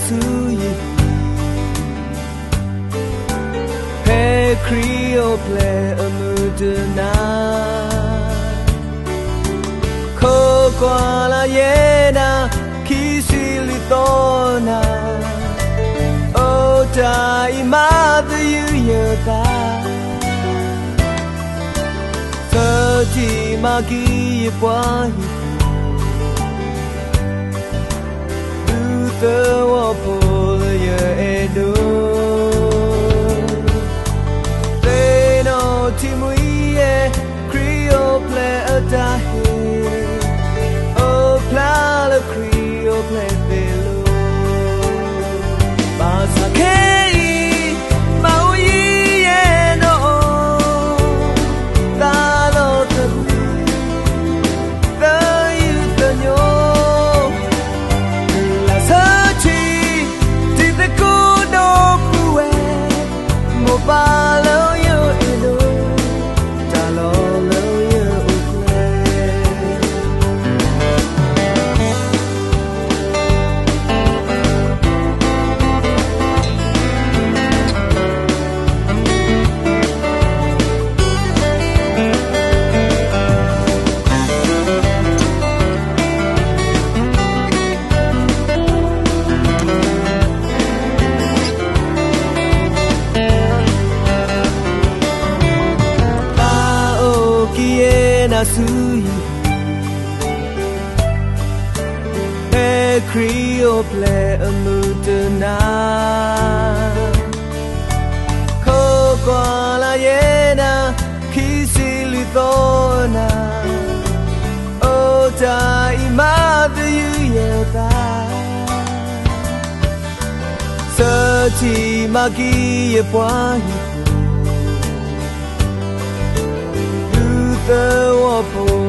ဆူယဟံၣ် ဖဲခရံာ်အိၣ်ဖျဲၣ်အမုၢ်တနၤ, ခိးကွၢ်လၢယဲနၤ ခံဆံလွံၢ်သီနၤ, အိၣ်တၢ်အံၤမၤသယုၢ်ယသး, ဆၢထံၣ်မၤက့ၤယပှၤဟံၣ်ဖိ ဒူသဝီဖိလၢယအဲၣ်ဒိး, သ့ၣ်နီၣ်ထံမှံဟဲ ခရံာ်အိၣ်ဖျဲၣ်အတၢ်ဟ့ၣ်, အိၣ်ဖျါလၢခရံာ်အိၣ်ဖျဲၣ်သ့ၣ်လိၤ, ဘၣ်ဆၣ်ခဲအံၤ မၤအိၣ်ယံၤယဲနီၣ်အီၤ, သးလီၤသဘှံး သယုၢ်သညိ, တုၤလၢဆၢထံၣ် တံၤသကိးဒီပုၢ်ဝဲၢ်, မိၢ်ပၢ်လၢယအဲၣ်ဒိး, တၢ်လီၢ်လၢယအိၣ်ဖျဲၣ် ဘၣ်အိၣ်က့ၤယဲနၤဆူယဟံၣ် ဖဲခရံာ်အိၣ်ဖျဲၣ်အမုၢ်တနၤ, ခိးကွၢ်လၢယဲနၤ ခံဆံလွံၢ်သီနၤ, အိၣ်တၢ်အံၤမၤသယုၢ်ယသး, ဆၢထံၣ်မၤက့ၤယပှၤဟံၣ်ဖိ ဒူသဝီဖိ